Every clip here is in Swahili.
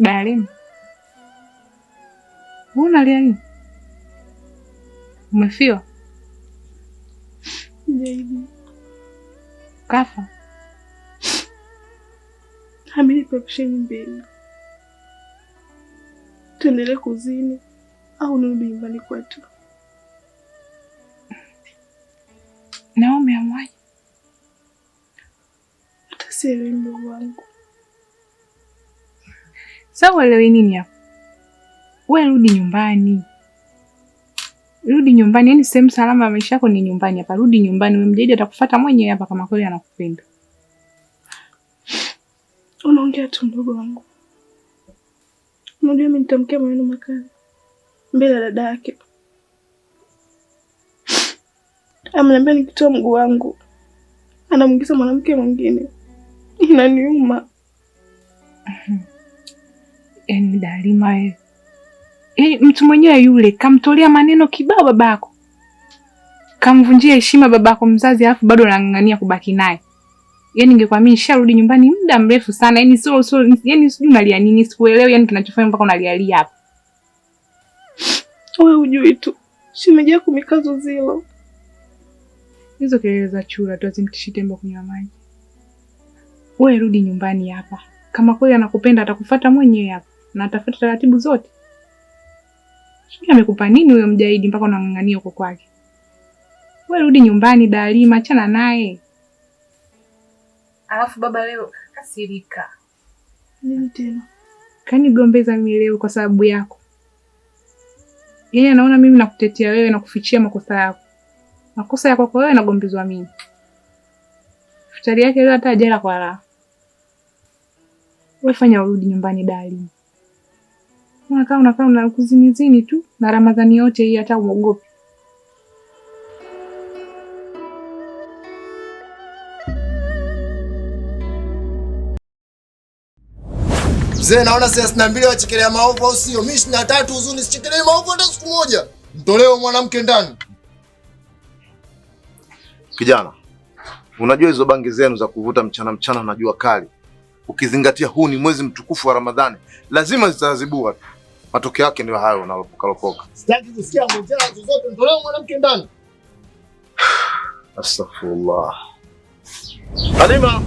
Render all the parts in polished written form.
Darling, unalia nini? Umefiwa? Mjaidi. Kafa? Amenipa option mbili. Tuendelee kuzini au nirudi nyumbani kwetu. Na umeamwaje? Hata sielewi mdogo wangu. Sasa uelewi nini hapo? Wewe rudi nyumbani. Rudi nyumbani, yaani sehemu salama ya maisha yako ni nyumbani hapa. Rudi nyumbani, wewe mjaidi atakufuata mwenyewe hapa kama kweli anakupenda. Unaongea tu mdogo wangu. Unajua mimi nitamkia maneno makali mbele ya dada yake. Ameniambia nikitoa mguu wangu anamuingiza mwanamke mwingine. Inaniuma. Yaani Dalima wewe. Yaani mtu mwenyewe yule kamtolea maneno kibao babako. Kamvunjia heshima babako mzazi, alafu bado anang'ang'ania kubaki naye. Yaani ningekuwa mimi nisharudi nyumbani muda mrefu sana. Yaani sio yaani sijui unalia nini, sikuelewi yaani kinachofanya mpaka unalialia hapa. Wewe hujui tu. Shemeji yako mikazo zilo. Hizo kelele za chura tu azimtishi tembo kunywa maji. Wewe rudi nyumbani hapa. Kama kweli anakupenda atakufuata mwenyewe hapa na atafuata taratibu zote. Sijui amekupa nini huyo mjaidi mpaka unang'ang'ania huko kwake. Wewe rudi nyumbani Dalima, achana naye. Alafu baba leo kasirika. Nini tena? Kanigombeza mimi leo kwa sababu yako. Yeye anaona mimi nakutetea wewe na kufichia makosa yako. Makosa yako kwa wewe nagombezwa mimi. Futari yake leo hata jela kwa raha. Wewe fanya urudi nyumbani Dalima. Unakaa unakaa unakuzinizini tu na Ramadhani yote hii hata uogopi. Mzee, naona 32 wachekelea maovu au sio? Mimi 23 huzuni sichekelee maovu hata siku moja. Mtolewe mwanamke ndani. Kijana, unajua hizo bangi zenu za kuvuta mchana mchana na jua kali. Ukizingatia huu ni mwezi mtukufu wa Ramadhani, lazima zitazibua tu. Matokeo yake ndio hayo unalopoka lopoka. Sitaki kusikia mjadala zozote, mtolewe mwanamke ndani. Astaghfirullah. Halima.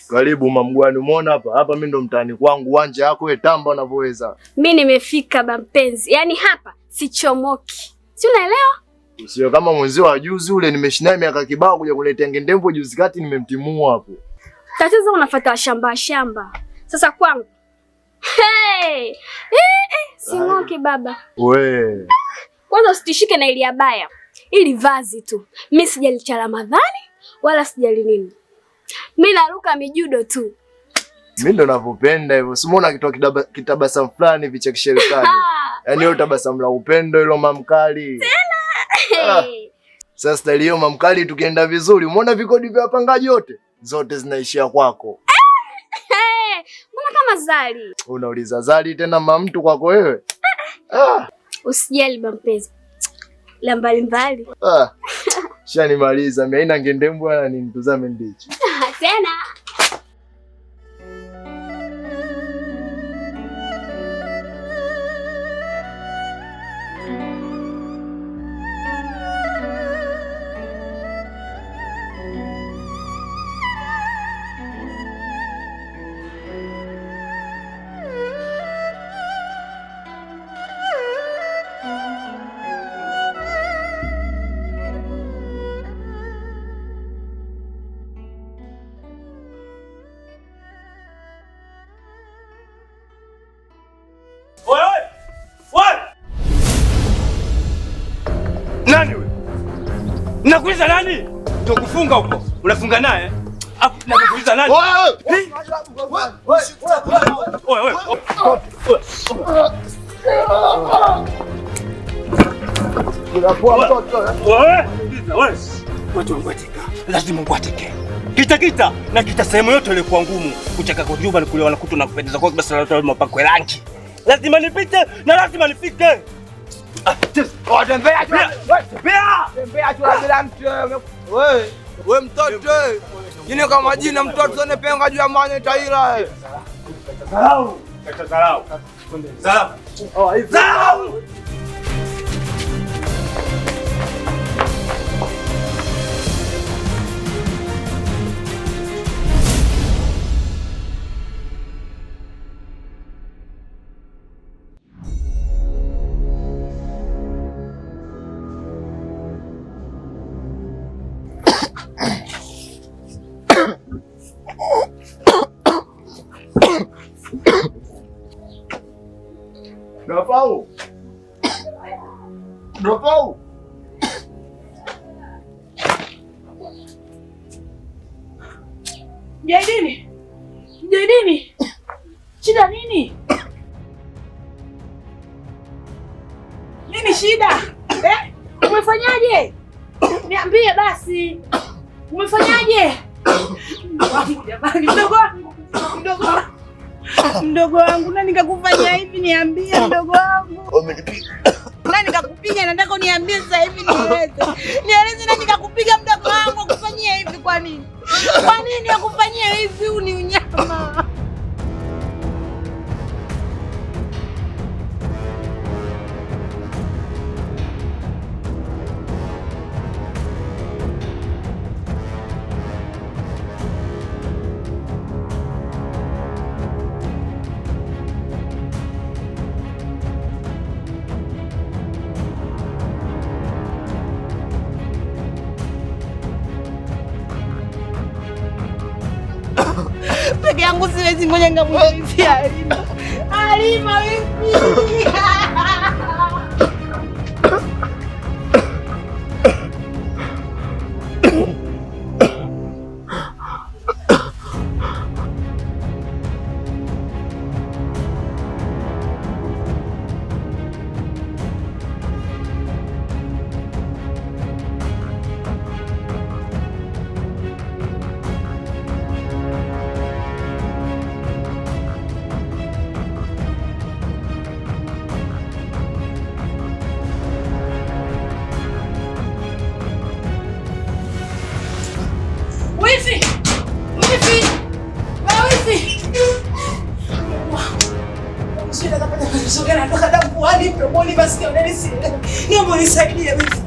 Karibu mamgwani, umeona hapa? Hapa mimi ndo mtaani kwangu, uwanja wako wewe tamba unavyoweza. Mimi nimefika ba mpenzi. Yaani hapa sichomoki. Si unaelewa? Sio kama mwenzio wa juzi ule nimeshinda miaka kibao kuja kuletea ngendembo juzi kati nimemtimua hapo. Tatizo unafuata shamba shamba. Sasa kwangu. Hey! Sing'oki baba. We. Kwanza usitishike na ile abaya. Ili vazi tu. Mimi sijali cha Ramadhani wala sijali nini. Mimi naruka mijudo tu. Mimi ndo ninavyopenda hivyo. Si umeona kitu kitabasamu fulani vicha kisherikani. Yaani hiyo tabasamu la upendo hilo mamkali. Tena. Ah. Sasa style hiyo mamkali tukienda vizuri, umeona vikodi vya wapangaji wote? Zote zinaishia kwako. Mbona kama Zari? Unauliza Zari tena mamtu kwako wewe? Ah. Usijali bampenzi. La mbali mbali. Ah. Shanimaliza, mimi haina ngendembo wala nini, tuzame ndichi. Tena. Nakuuliza nani? Ndio kufunga huko. Unafunga naye? Hapo nakuuliza nani? Wewe wewe. Wewe, wewe. Watu ngwatika. Lazima ngwatike. Kita kita na kita sehemu yote ile kwa ngumu. Kucheka kwa juba ni kule wanakuta na kupendeza kwa basi lazima mapakwe rangi. Lazima nipite na lazima nifike. Tembea tu. Tembea tu bila mtu wewe. Wewe mtoto. Jina kama jina mtoto ne penga juu ya mwana taira. Dharau. Dharau. Dharau. Oh, hivi. Dharau. Dropau. Dropau. Jaidini. Jaidini. Shida nini? Nini shida? Eh? Umefanyaje? Niambie basi. Umefanyaje? Wangu jamani, mdogo wangu. Mdogo wangu. Mdogo wangu, nani kakufanyia hivi? Niambie mdogo wangu. Umenipiga. Nani kakupiga? Nataka uniambie sasa hivi nieleze. Nieleze nani kakupiga mdogo wangu, akufanyia hivi kwa nini? Kwa nini akufanyia hivi? Huu ni unyama. Peke yangu siwezi, ngoja nikamuulizia Halima. Halima vipi? Wifi! Wifi! Wewe wifi! Shida kapata kusogea natoka damu puani mdomoni basi unanisi. Naomba unisaidie wifi.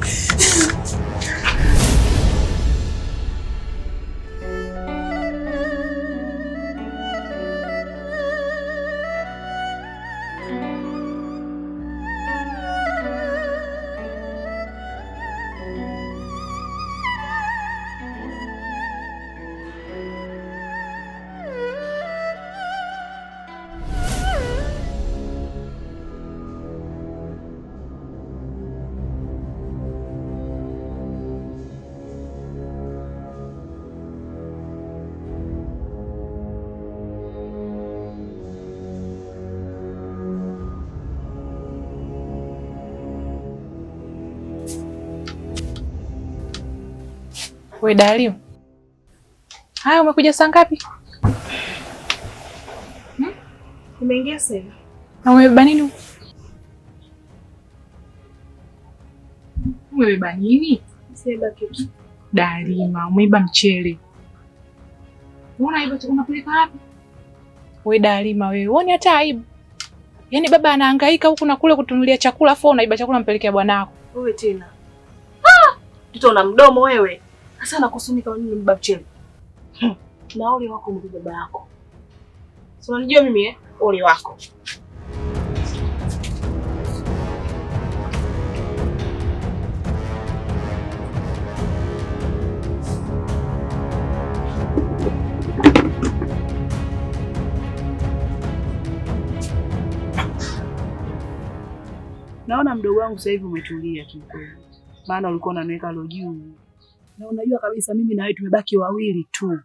We Dalio. Haya, umekuja saa ngapi? Nimeingia sasa hivi. Na umebeba nini? Umebeba nini? Sijabeba kitu. Dalima, umeiba mchele. Unaiba unapeleka wapi? We Dalima wewe, uone hata aibu. Yaani baba anahangaika huku na kule kutunulia chakula afu unaiba chakula mpelekea bwanako. Wewe tena. Ah! Mtoto una mdomo wewe. Sasa nakusunika nini mbeba mchele? Na ole wako mbe baba yako. Si unanijua mimi eh? Ole wako. Naona mdogo wangu sasa hivi umetulia kiukweli. Maana ulikuwa unaniweka lo juu. Na unajua kabisa mimi na wewe tumebaki wawili tu.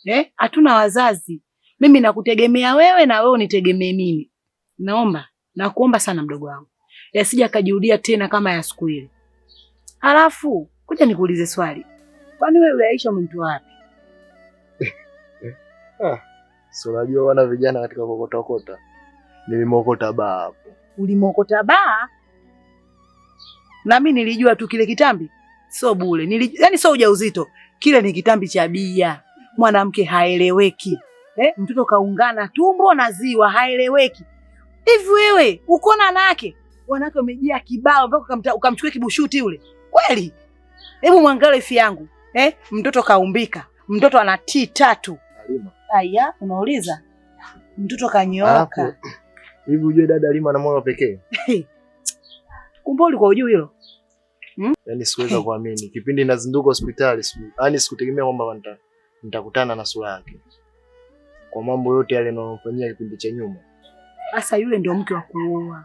Eh? Hatuna wazazi. Mimi nakutegemea wewe na wewe unitegemee mimi. Naomba, nakuomba sana mdogo wangu. Yasija kajirudia tena kama ya siku ile. Alafu, kuja nikuulize swali. Kwani wewe yule Aisha umemtoa wapi? Ah, si unajua wana vijana katika kokota kokota. Nilimwokota baa hapo. Ulimwokota baa? Na mimi nilijua tu kile kitambi sio bure. Yaani sio ujauzito. Kile ni kitambi cha bia. Mwanamke haeleweki. Mtoto kaungana tumbo na ziwa haeleweki. Hivi wewe uko na wanawake? Wanawake wamejia kibao mpaka ukamchukua kibushuti yule. Kweli? Hebu mwangalie ifi yangu. Mtoto kaumbika. Mtoto ana T3. Halima. Aya, unauliza? Mtoto kanyooka. Hivi unajua dada Halima ana moyo pekee? Kumbe ulikuwa hujui hilo? Yaani sikuweza kuamini. Kipindi nazinduka hospitali, yaani sikutegemea kwamba nitakutana na sura yake. Kwa mambo yote yale ninayomfanyia kipindi cha nyuma. Sasa yule ndio mke wa kuoa.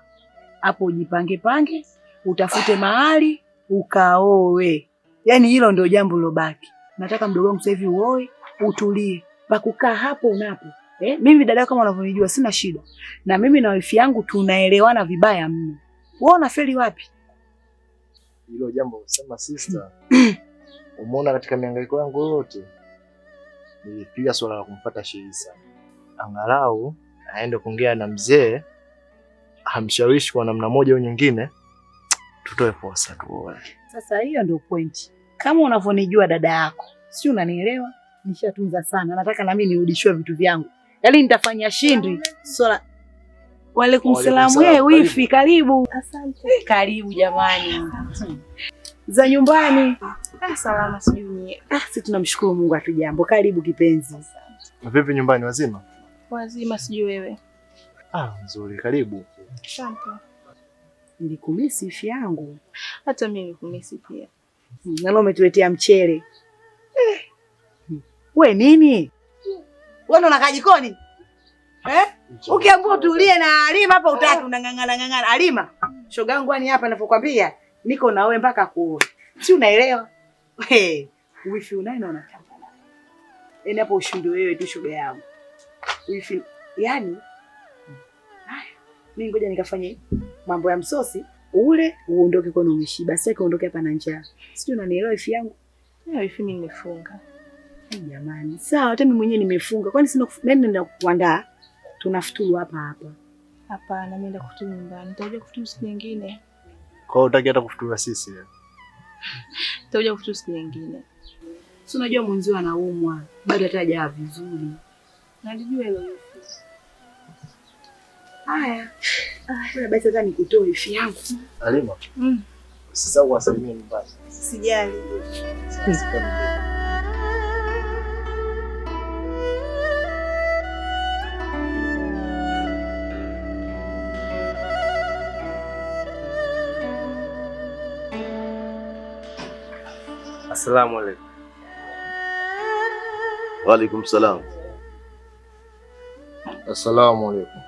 Hapo ujipange pange, utafute mahali ukaoe. Yaani hilo ndio jambo lilobaki. Nataka mdogo wangu sasa hivi uoe, utulie. Pa kukaa hapo unapo. Mimi dada kama unavyonijua sina shida. Na mimi na wifi yangu tunaelewana vibaya mno. Wewe unafeli wapi? Hilo jambo usema sister. Umeona katika mihangaiko yangu yote nilipiga swala la kumfuata Sheisa. Angalau aende kuongea na mzee, amshawishi kwa namna moja au nyingine, tutoe posa tuoe. Sasa hiyo ndio point. Kama unavyonijua dada yako, si unanielewa? Nishatunza sana. Nataka na mimi nirudishiwe vitu vyangu. Yaani nitafanya shindi. Swala Waalaikum salaam. Wewe wifi, karibu. Asante. Karibu jamani. Za nyumbani. Ah, salama sijui nyie. Ah, sisi tunamshukuru Mungu hatujambo. Karibu kipenzi. Vipi nyumbani wazima? Wazima sijui wewe. Ah, nzuri, karibu. Asante. Nilikumisi ifi yangu. Hata mimi nilikumisi pia. Na leo umetuletea mchele. We nini? Wewe unakaa jikoni? Ukiambiwa tulie na Halima hapa utaki unang'ang'ana ng'ang'ana. Halima, shoga yangu yani hapa ninapokuambia niko na wewe mpaka kuoa. Si unaelewa? Hey, wifi unaye na unatamba naye. Yaani hapo ushindi wewe tu shoga yangu. Wifi yani haya, mimi ngoja nikafanye mambo ya msosi ule uondoke kwa umeshiba. Sasa uondoke hapa na njaa. Si unanielewa wifi yangu? Wifi mimi nimefunga. Jamani, sawa hata mimi mwenyewe nimefunga. Kwani sina nani nenda kuandaa? Tunafuturu hapa hapa. Hapana, mimi nenda kufuturu nyumbani. Nitakuja kufuturu siku nyingine. Kwa hiyo hutaki hata kufuturu sisi leo? Nitakuja kufuturu siku nyingine. Si unajua mwenzio anaumwa, bado hata hajawa vizuri. Nalijua hilo. Haya. Wewe basi hata nikutoe ifi yangu. Halima. Usisahau kuwasalimia nyumbani. Sijali. Assalamu alaikum. Wa alaikum salam. Assalamu alaikum.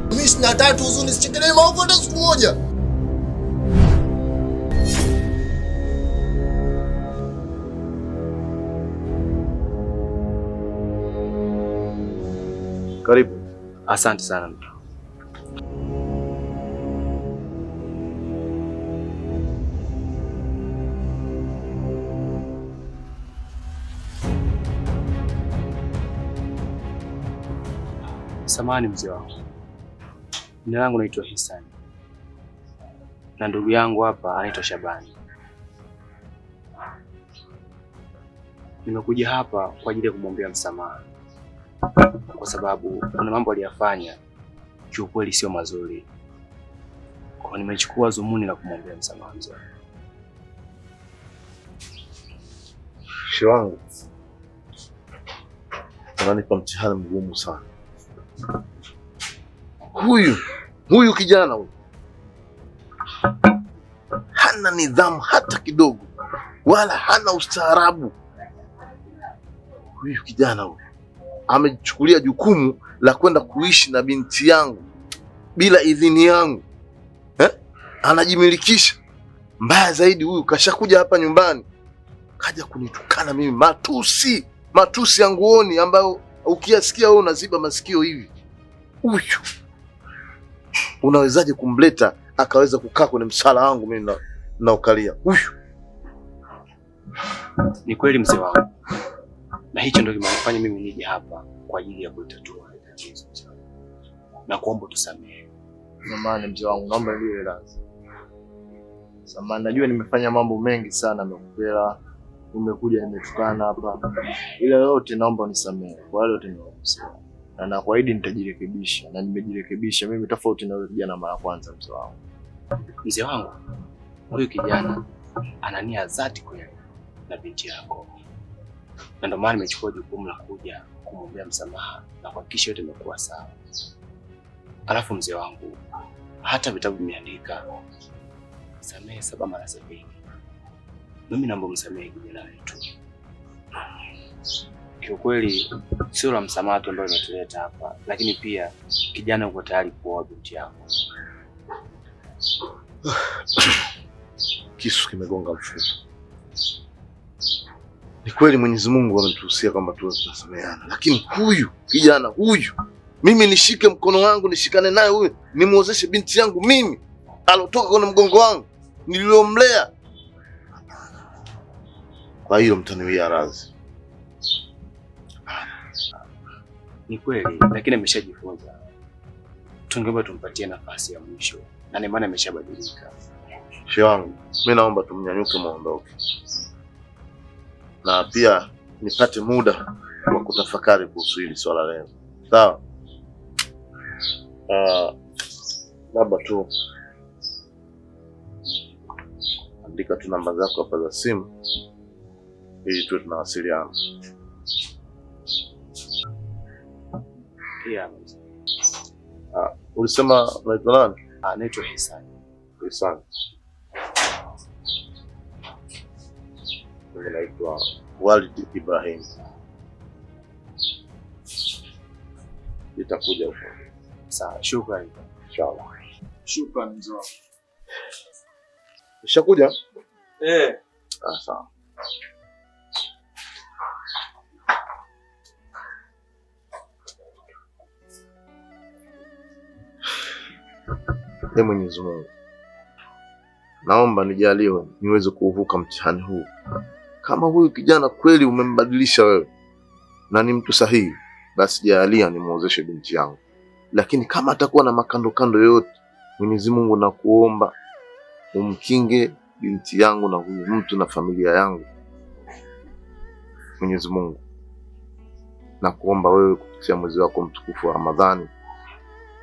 Mimi sina tatu huzuni, sichekelee maovu hata siku moja. Karibu. Asante sana. Samahani mzee wangu. Jina langu naitwa Hisani. Na ndugu yangu hapa anaitwa Shabani. Nimekuja hapa kwa ajili ya kumwombea msamaha. Kwa sababu kuna mambo aliyafanya kiukweli sio mazuri. Kwa nimechukua dhumuni la kumwombea msamaha mzee. Shehe wangu, unanipa mtihani mgumu sana. Huyu kijana huyu hana nidhamu hata kidogo, wala hana ustaarabu. Huyu kijana huyu amejichukulia jukumu la kwenda kuishi na binti yangu bila idhini yangu. Anajimilikisha. Mbaya zaidi huyu kashakuja hapa nyumbani. Kaja kunitukana mimi matusi, matusi ya nguoni ambayo ukiyasikia wewe unaziba masikio hivi. Huyu unawezaje kumleta akaweza kukaa kwenye msala wangu mimi na ukalia? Huyu ni kweli mzee wangu. Na hicho ndio kimenifanya mimi nije hapa kwa ajili ya kulitatua tatizo. Na kuomba tusamehe. Samahani mzee wangu, naomba niwe radhi. Samahani, najua nimefanya mambo mengi sana, nimekukera, nimekuja nimetukana hapa. Ila yote naomba unisamehe kwa yale yote niliyokosea. Na nakuahidi nitajirekebisha, na nimejirekebisha mimi tofauti na yule kijana mara kwanza mzee wangu. Mzee wangu, huyu kijana ana nia dhati kweli na binti yako. Na ndio maana nimechukua jukumu la kuja kumwombea msamaha na kuhakikisha yote imekuwa sawa. Alafu mzee wangu, hata vitabu vimeandika samehe 7 mara 70. Mimi naomba msamehe kijana wetu. Kiukweli sio la msamaha tu ambayo imetuleta hapa, lakini pia kijana uko tayari kuoa binti yako. Kisu kimegonga mfupa. Ni kweli Mwenyezi Mungu ametuhusia kwamba tuwe tunasameheana, lakini huyu kijana huyu mimi nishike mkono wangu nishikane naye huyu, nimuozeshe binti yangu mimi alotoka kwenye mgongo wangu niliyomlea. Kwa hiyo mtaniwia radhi. Ni kweli, lakini ameshajifunza. Tungeomba tumpatie nafasi ya mwisho, na ni maana ameshabadilika. Shehe wangu, mimi naomba tumnyanyuke muondoke. Na pia nipate muda wa kutafakari kuhusu hili swala leo. Sawa? Labda tu andika tu namba zako hapa za simu ili tuwe tunawasiliana. Yeah. Ulisema unaitwa nani? Naitwa Hisani. Hisani. Mimi naitwa Walid Ibrahim. Nitakuja huko. Sawa, shukrani. Inshallah. Shukrani mzee wangu. Ushakuja? Eh. Sawa. Ee Mwenyezi Mungu, naomba nijaliwe niweze kuvuka mtihani huu. Kama huyu kijana kweli umembadilisha wewe na ni mtu sahihi, basi jalia nimuozeshe binti yangu. Lakini kama atakuwa na makando kando yoyote, Mwenyezi Mungu nakuomba umkinge binti yangu na huyu mtu na familia yangu. Mwenyezi Mungu, nakuomba wewe kupitia mwezi wako mtukufu wa Ramadhani,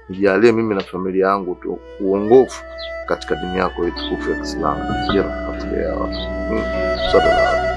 nijalie mimi na familia yangu tu uongofu katika dini yako tukufu ya Kiislamu. Ya Rabbi, ya Rabbi. Sallallahu.